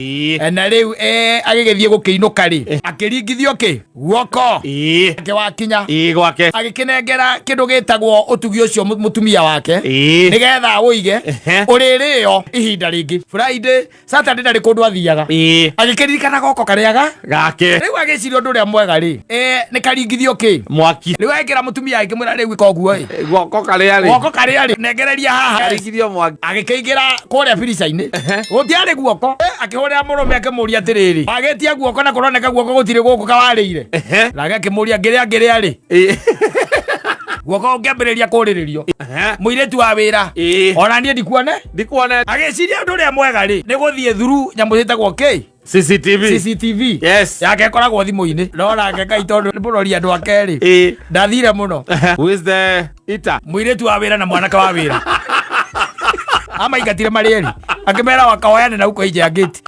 Na rĩu agĩgĩthiĩ gũkĩinũka rĩ, akĩringithio kĩ guoko ake wakinya. Gwake. Agĩkĩnengera kĩndũ gĩtagwo ũtugi ũcio mũtumia wake nĩgetha ũige ũrĩrĩo ihinda rĩngĩ. Friday, Saturday ndarĩ kũndũ athiaga. Agĩkĩririkana goko karĩaga gake. Rĩu agĩciria ũndũ ũrĩa mwega rĩ, nĩ karingithio kĩ mwaki. Rĩu agĩkĩra mũtumia, agĩkĩmwĩra, rĩu ĩka ũguo ĩ. Guoko karĩa rĩ. Guoko karĩa rĩ, nengereria haha. Karingithio mwaki. Agĩkĩingĩra kũrĩa birica-inĩ, gũtiarĩ guoko. Akĩhũrĩra mũrũme, akĩmũria atĩrĩrĩ, wagĩtia guoko na kũroneka guoko gũtirĩ gũkũ kawarĩire. Nake akĩmũria, ngĩrĩa ngĩrĩa rĩ guoko ũngĩambĩrĩria kũrĩrĩrio mũirĩtu wa wĩra. Ona niĩ ndikuone. Ndikuone. Agĩciria ũndũ ũrĩa mwega rĩ, nĩ gũthiĩ thuru nyamũ ciĩtagwo kĩ. CCTV. CCTV. Yes. Yake ĩkoragwo thimũ-inĩ, no nake Ngai tondũ nĩ mũrori andũ ake rĩ, ndathire mũno. Who is the eater? Mũirĩtu wa wĩra na mwanake wa wĩra amaingatire marĩ erĩ, akĩmera wakaoyane na huko nje ya gate.